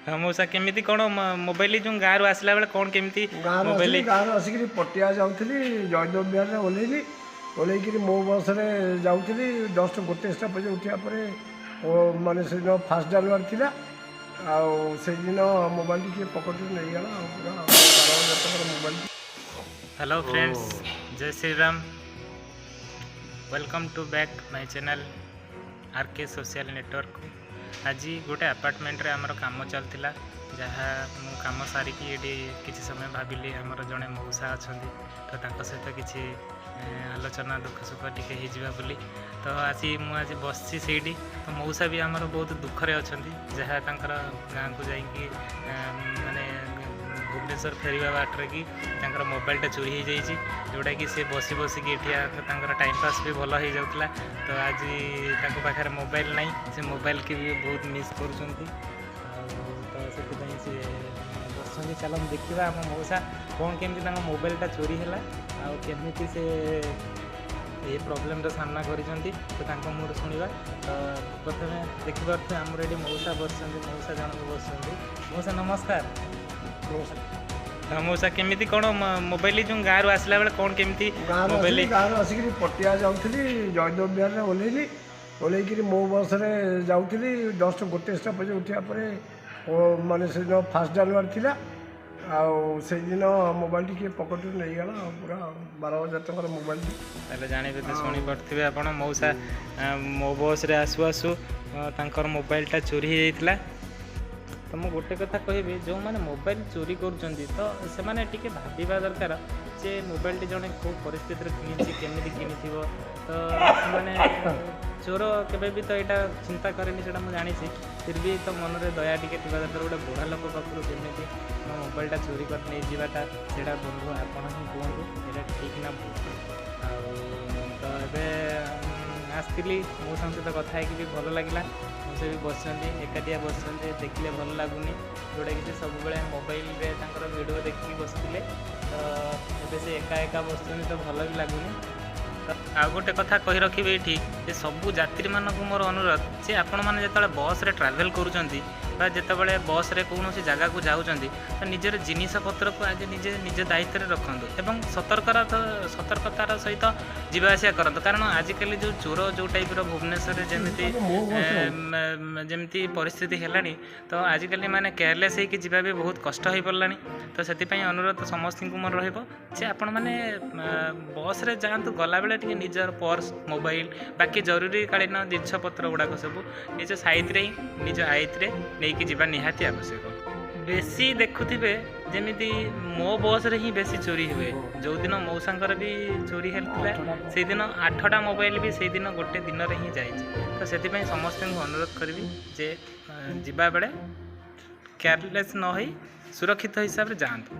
ହଁ ମଉସା, କେମିତି କ'ଣ ମୋବାଇଲ ଯେଉଁ ଗାଁରୁ ଆସିଲା ବେଳେ କ'ଣ କେମିତି ଗାଁରୁ ମୋବାଇଲ? ଆସିଲି, ଗାଁରୁ ଆସିକିରି ପଟିଆ ଯାଉଥିଲି, ଜୟଦେବ ବିହାରରେ ଓହ୍ଲେଇଲି। ଓହ୍ଲେଇକିରି ମୋ ବସ୍ରେ ଯାଉଥିଲି। ଜଷ୍ଟ ଗୋଟେ ଷ୍ଟପେଜ ଉଠିବା ପରେ ମାନେ ସେଦିନ 1 ଜାନୁଆରୀ ଥିଲା, ଆଉ ସେଇଦିନ ମୋବାଇଲଟି କିଏ ପକେଟରୁ ନେଇଗଲା, ଆଉ ପୁରା 12,000 ଟଙ୍କାର mobile. Hello friends, Jay Shriram. Welcome to back my channel R K social network. ଆଜି ଗୋଟେ ଆପାର୍ଟମେଣ୍ଟରେ ଆମର କାମ ଚାଲିଥିଲା, ଯାହା ମୁଁ କାମ ସାରିକି ଏଠି କିଛି ସମୟ ଭାବିଲି ଆମର ଜଣେ ମଉସା ଅଛନ୍ତି, ତ ତାଙ୍କ ସହିତ କିଛି ଆଲୋଚନା, ଦୁଃଖ ସୁଖ ଟିକେ ହେଇଯିବା ବୋଲି। ତ ଆଜି ମୁଁ ଆଜି ବସିଛି ସେଇଠି। ତ ମଉସା ବି ଆମର ବହୁତ ଦୁଃଖରେ ଅଛନ୍ତି, ଯାହା ତାଙ୍କର ଗାଁକୁ ଯାଇକି ମାନେ ଭୁବନେଶ୍ୱର ଫେରିବା ବାଟରେ କି ତାଙ୍କର ମୋବାଇଲଟା ଚୋରି ହେଇଯାଇଛି, ଯେଉଁଟାକି ସେ ବସି ବସିକି ଏଠି ତାଙ୍କର ଟାଇମ୍ ପାସ୍ ବି ଭଲ ହେଇଯାଉଥିଲା। ତ ଆଜି ତାଙ୍କ ପାଖରେ ମୋବାଇଲ ନାହିଁ, ସେ ମୋବାଇଲକି ବି ବହୁତ ମିସ୍ କରୁଛନ୍ତି, ଆଉ ତ ସେଥିପାଇଁ ସେ ବସିଛନ୍ତି। ଚାଲନ୍ତୁ ଦେଖିବା ଆମ ମଉସା କ'ଣ କେମିତି ତାଙ୍କ ମୋବାଇଲଟା ଚୋରି ହେଲା ଆଉ କେମିତି ସେ ଏ ପ୍ରୋବ୍ଲେମର ସାମ୍ନା କରିଛନ୍ତି, ତ ତାଙ୍କ ମୁହଁରୁ ଶୁଣିବା। ତ ପ୍ରଥମେ ଦେଖିପାରୁଥିବେ ଆମର ଏଠି ମଉସା ବସିଛନ୍ତି, ମଉସା ଜଣକ ବସିଛନ୍ତି। ମଉସା ନମସ୍କାର। ନମସ୍କାର। ହଁ ମଉସା, କେମିତି କ'ଣ ମୋବାଇଲ ଯେଉଁ ଗାଁରୁ ଆସିଲା ବେଳେ କ'ଣ କେମିତି ଗାଁରୁ ମୋବାଇଲ? ଆସିଲି, ଗାଁରୁ ଆସିକିରି ପଟିଆ ଯାଉଥିଲି, ଜୟଦେବ ବିହାରରେ ଓହ୍ଲେଇଲି। ଓହ୍ଲେଇକିରି ମୋ ବସ୍ରେ ଯାଉଥିଲି। ଜଷ୍ଟ ଗୋଟେ ଷ୍ଟପେଜ ଉଠିବା ପରେ ମାନେ ସେଦିନ 1 ଜାନୁଆରୀ ଥିଲା, ଆଉ ସେଇଦିନ ମୋବାଇଲଟି କିଏ ପକେଟରୁ ନେଇଗଲା, ଆଉ ପୁରା 12,000 ଟଙ୍କାର ମୋବାଇଲଟି। ତାହେଲେ ଜାଣିବେ ତ, ଶୁଣିପାରୁଥିବେ ଆପଣ, ମଉସା ମୋ ବସ୍ରେ ଆସୁ ଆସୁ ତାଙ୍କର ମୋବାଇଲଟା ଚୋରି ହେଇଯାଇଥିଲା। ତ ମୁଁ ଗୋଟେ କଥା କହିବି, ଯେଉଁମାନେ ମୋବାଇଲ ଚୋରି କରୁଛନ୍ତି ତ ସେମାନେ ଟିକେ ଭାବିବା ଦରକାର ଯେ ମୋବାଇଲଟି ଜଣେ କେଉଁ ପରିସ୍ଥିତିରେ କିଣିଛି, କେମିତି କିଣିଥିବ। ତ ସେମାନେ ଚୋର କେବେ ବି ତ ଏଇଟା ଚିନ୍ତା କରେନି, ସେଇଟା ମୁଁ ଜାଣିଛି। ଫିର୍ ବି ତ ମନରେ ଦୟା ଟିକେ ଥିବା ଦରକାର। ଗୋଟେ ବୁଢ଼ା ଲୋକ ପାଖରୁ କେମିତି ମୋ ମୋବାଇଲଟା ଚୋରି କରି ନେଇଯିବାଟା, ସେଇଟା ବନ୍ଧୁ ଆପଣ ହିଁ କୁହନ୍ତୁ, ଏଇଟା ଠିକ୍ ନା ଭୁଲ? ଆଉ ତ ଏବେ ଆସିଥିଲି, ମଉସାଙ୍କ ସହିତ କଥା ହେଇକି ବି ଭଲ ଲାଗିଲା। ମଉସା ବି ବସିଛନ୍ତି, ଏକାଟିଆ ବସିଛନ୍ତି, ଦେଖିଲେ ଭଲ ଲାଗୁନି, ଯେଉଁଟାକି ସେ ସବୁବେଳେ ମୋବାଇଲରେ ତାଙ୍କର ଭିଡ଼ିଓ ଦେଖିକି ବସିଥିଲେ। ତ ଏବେ ସେ ଏକା ଏକା ବସିଛନ୍ତି, ତ ଭଲ ବି ଲାଗୁନି। ତ ଆଉ ଗୋଟେ କଥା କହି ରଖିବି ଏଇଠି ଯେ ସବୁ ଯାତ୍ରୀମାନଙ୍କୁ ମୋର ଅନୁରୋଧ ଯେ ଆପଣମାନେ ଯେତେବେଳେ ବସ୍ରେ ଟ୍ରାଭେଲ୍ କରୁଛନ୍ତି ବା ଯେତେବେଳେ ବସ୍ରେ କୌଣସି ଜାଗାକୁ ଯାଉଛନ୍ତି, ତ ନିଜର ଜିନିଷପତ୍ରକୁ ଆଗେ ନିଜେ ନିଜ ଦାୟିତ୍ୱରେ ରଖନ୍ତୁ ଏବଂ ସତର୍କତାର ସହିତ ଯିବା ଆସିବା କରନ୍ତୁ। କାରଣ ଆଜିକାଲି ଯେଉଁ ଚୋର ଯେଉଁ ଟାଇପ୍ର ଭୁବନେଶ୍ୱରରେ ଯେମିତି ମୋ ବସ୍ରେ ଯେମିତି ପରିସ୍ଥିତି ହେଲାଣି, ତ ଆଜିକାଲି ମାନେ କେୟାରଲେସ୍ ହେଇକି ଯିବା ବି ବହୁତ କଷ୍ଟ ହେଇପଡ଼ିଲାଣି। ତ ସେଥିପାଇଁ ଅନୁରୋଧ ସମସ୍ତଙ୍କୁ ମୋର ରହିବ ଯେ ଆପଣମାନେ ବସ୍ରେ ଯାଆନ୍ତୁ, ଗଲାବେଳେ ଟିକେ ନିଜର ପର୍ସ, ମୋବାଇଲ, ବାକି ଜରୁରୀକାଳୀନ ଜିନିଷପତ୍ର ଗୁଡ଼ାକ ସବୁ ନିଜ ସାଇଜ୍ରେ ହିଁ ନିଜ ଆୟତ୍ତରେ ନେଇକି ଯିବା ନିହାତି ଆବଶ୍ୟକ। ବେଶୀ ଦେଖୁଥିବେ ଯେମିତି ମୋ ବସ୍ରେ ହିଁ ବେଶୀ ଚୋରି ହୁଏ। ଯେଉଁଦିନ ମଉସାଙ୍କର ବି ଚୋରି ହେଇଥିଲା, ସେଇଦିନ 8ଟା ମୋବାଇଲ ବି ସେଇଦିନ ଗୋଟେ ଦିନରେ ହିଁ ଯାଇଛି। ତ ସେଥିପାଇଁ ସମସ୍ତଙ୍କୁ ଅନୁରୋଧ କରିବି ଯେ ଯିବାବେଳେ କେୟାରଲେସ୍ ନ ହେଇ ସୁରକ୍ଷିତ ହିସାବରେ ଯାଆନ୍ତୁ।